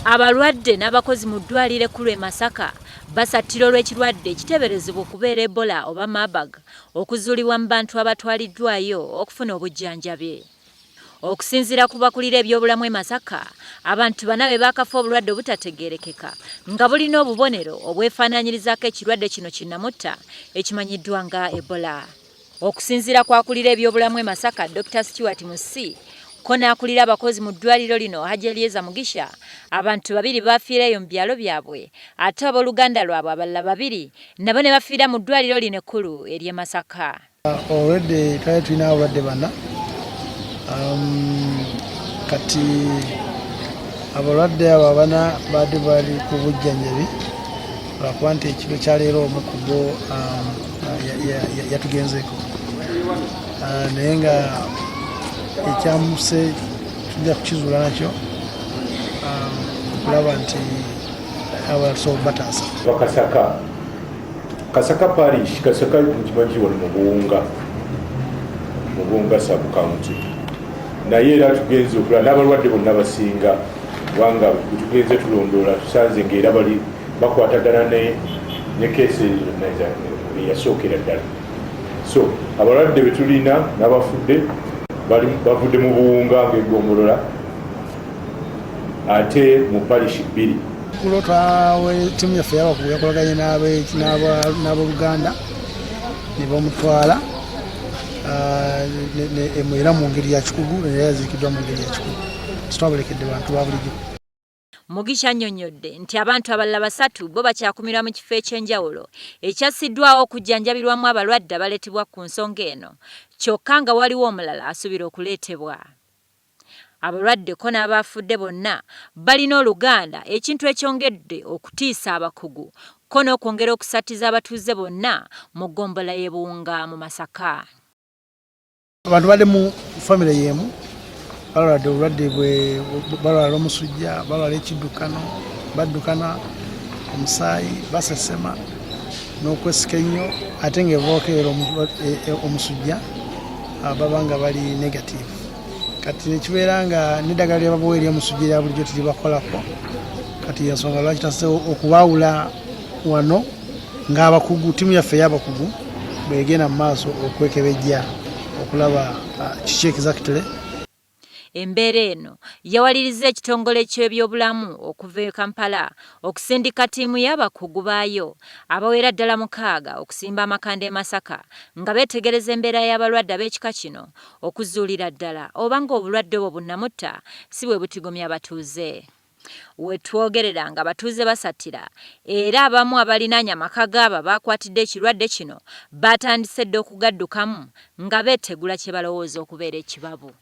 Abalwadde n'abakozi mu ddwaliro ekkulu e Masaka basattira olw'ekirwadde ekiteeberezebwa okubeera Ebola oba Marburg okuzuulibwa mu bantu abatwaliddwayo okufuna obujjanjabi. Okusinziira ku bakulira ebyobulamu e Masaka, abantu bana be baakafa obulwadde obutategeerekeka nga bulina obubonero obwefaanaanyirizaako ekirwadde kino kinnamutta ekimanyiddwa nga Ebola. Okusinziira ku akulira ebyobulamu e Masaka, Dokita Stuart Musi, ko n'akulira abakozi mu ddwaliro lino Hajji Eliezer Mugisha, abantu babiri baafiira eyo mu byalo byabwe ate abooluganda lwabwe abalala babiri nabo ne bafiira mu ddwaliro lino ekkulu ery'e Masaka. Already twali tulina abalwadde bana kati abalwadde abo abana baadde bali ku bujjanjabi lwakuba nti ekiro kyaleero omu ku bo yatugenzeeko naye nga ekyamuse tujja kukizuula nakyo okulaba nti abalala tusobola obataasa. Kasaka Kasaka parish Kasaka nkimanyi wano mu Buwunga mu Buwunga sub county naye era tugenze okulaba n'abalwadde bonna basinga kubanga bwetugenze tulondoola tusanze ng'era bali bakwatagana ne keesi eyasookera ddala so abalwadde betulina n'abafudde bavudde mu Buwunga ng'eggombolola ate mu parish bbiri. Kulo ttiimu yaffe y'abakugu yakolaganye n'abooluganda ne bamutwala era mu ngeri ya kikugu era yaziikiddwa mu ngeri ya kikugu titwabalekedde bantu ba bulijjo. Mugisha annyonnyodde nti abantu abalala basatu bo bakyakumirwa mu kifo eky'enjawulo ekyassiddwawo okujjanjabirwamu abalwadde abaleetebwa ku nsonga eno kyokka nga waliwo omulala asuubira okuleetebwa. Abalwadde ko n'abaafudde bonna balina oluganda ekintu ekyongedde okutiisa abakugu ko n'okwongera okusattiza abatuuze bonna mu ggombolola y'e Buwunga mu Masaka. Abantu bali mu famire y'emu balwadde obulwadde bwe balwala omusujja, balwala ekiddukano, baddukana omusaayi, basesema n'okwesika ennyo ate ng'evaokeera omusujja baba nga bali negative. Kati nekibeera nga n'eddagala lyebabawa ery'omusujja erya bulijjo teribakolako. Kati y'ensonga lwaki taseewo okubaawula wano ng'abakugu, ttiimu yaffe ey'abakugu bw'egenda mu maaso okwekebejja okulaba kiki exactly. Embeera eno yawalirizza ekitongole ky'ebyobulamu okuva e Kampala okusindika ttiimu y'abakugu baayo abawera ddala mukaaga okusimba amakanda e Masaka nga beetegereza embeera y'abalwadde ab'ekika kino okuzuulira ddala oba ng'obulwadde obwo bunnamutta si bwe butigomya abatuuze. We twogerera ng'abatuuze basattira era abamu abalinaanye amaka g'abo abaakwatidde ekirwadde kino baatandise dda okugaddukamu nga beetegula kye balowooza okubeera ekibabu.